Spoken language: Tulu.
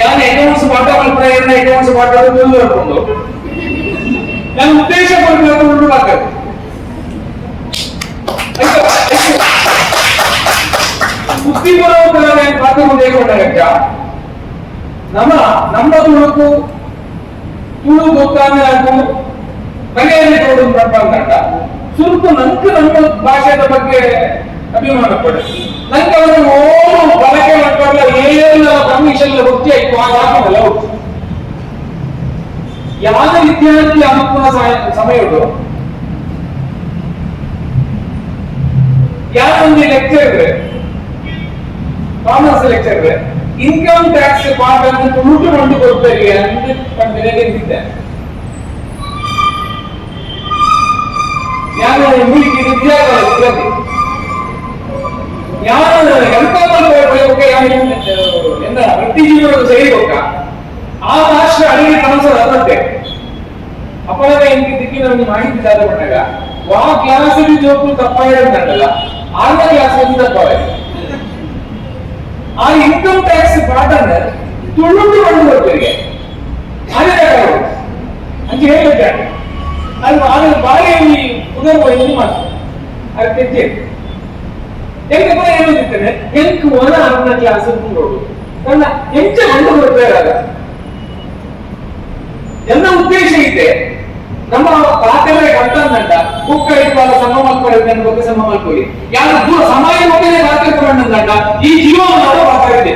ಯಾನ್ ಅಕೌಂಟ್ಸ್ ಪಾಠ ಮಲ್ಪುನ ಅಕೌಂಟ್ಸ್ ಪಾಠ ಮುಂದುವರ್ಕೊಂಡು ನಾನು ಉದ್ದೇಶ ಪೂರ್ವಕ ಉಂಡು ಮಾಡ್ತಾರೆ. ಬುದ್ಧಿಪೂರ್ವಕ ಪಾಠ ಮುಂದೆ ನಮ್ಮ ನಮ್ಮ ತುಳುಕು ತುಳು ಗೊತ್ತಾನೆ ಮನೆಯಲ್ಲಿ ತೋಡು ಪಂಡ ಸುರುಕು ನಂಗೆ ನಮ್ಮ ಭಾಷೆದ ಬಗ್ಗೆ ಅಭಿಮಾನ ಪಡೆ. ನಂಗೆ ಅವನು ಓನು ಬಳಕೆ ಮಾಡ್ಕೊಳ್ಳ ಏನೆಲ್ಲ ಪರ್ಮಿಷನ್ ಗೊತ್ತೇ ಆಯ್ತು. ಆ ಹಾಕಿದಲ್ಲ ಯಾವ ವಿದ್ಯಾರ್ಥಿ ಅನುಕೂಲ ಸಮಯಗಳು ಯಾರೊಂದು lecture, commerce lecture, income tax ಪಾಠ ತುಳುಟು ಬಂದು ಕೊಡ್ತಾರೆ ಅಂತ ಪಂಡಿದೆ. ನಾನು ಮೂಲಿಗೆ ವಿದ್ಯಾರ್ಥಿ, ಯಾರು ಎಂತ ಎಂದ ವೃತ್ತಿ ಜೀವನದ ಸೇರಿಕೊಕ್ಕ ಆ ಭಾಷೆ ಅಡಿಗೆ ಕನಸು ಅದರಂತೆ ಅಪ್ಪನ ಎಂಕಿದ್ದಕ್ಕೆ ನಮಗೆ ಮಾಹಿತಿ ಜಾತ ಪಟ್ಟಾಗ ವಾ ಕ್ಲಾಸ್ ಜೋಕು ತಪ್ಪಾಗಿರೋದಲ್ಲ, ಆರನೇ ಕ್ಲಾಸ್ ತಪ್ಪಾಗಿದೆ. ಆ ಇನ್ಕಮ್ ಟ್ಯಾಕ್ಸ್ ಪಾಠ ತುಳುಟು ಬಂದು ಕೊಡ್ತೇವೆ ಅದೇ ಅಂತ ಹೇಳಿದ್ದಾರೆ. ಅದು ಆದ್ರೆ ಬಾಯಿಯಲ್ಲಿ ಪುನರ್ವೈದ್ಯ ಮಾಡ್ತಾರೆ. ಅದು ತೆಜ್ಜೆ ಎಂಕ ಏನಿರ್ತೇನೆ ಎಂಕ್ ಒನ ಅರ್ನ ಕ್ಲಾಸ್ ನೋಡು ನನ್ನ ಎಂಚ ಬಂದು ಕೊಡ್ತಾರೆ. ಎಲ್ಲ ಉದ್ದೇಶ ಇದೆ. ನಮ್ಮ ಪಾತೆಲ್ಲ ಅರ್ಥಂದಂಡ ಬುಕ್ ಐದು ಸಮ ಮಲ್ಕೊಳ್ಳಿ ಬಗ್ಗೆ ಸಮ ಮಲ್ಕೊಳ್ಳಿ. ಯಾರು ದೂರ ಸಮಾಜ ಮಧ್ಯೆ ಪಾತ್ರ ಈ ಜೀವನ ಪಾತ್ರ ಇದೆ.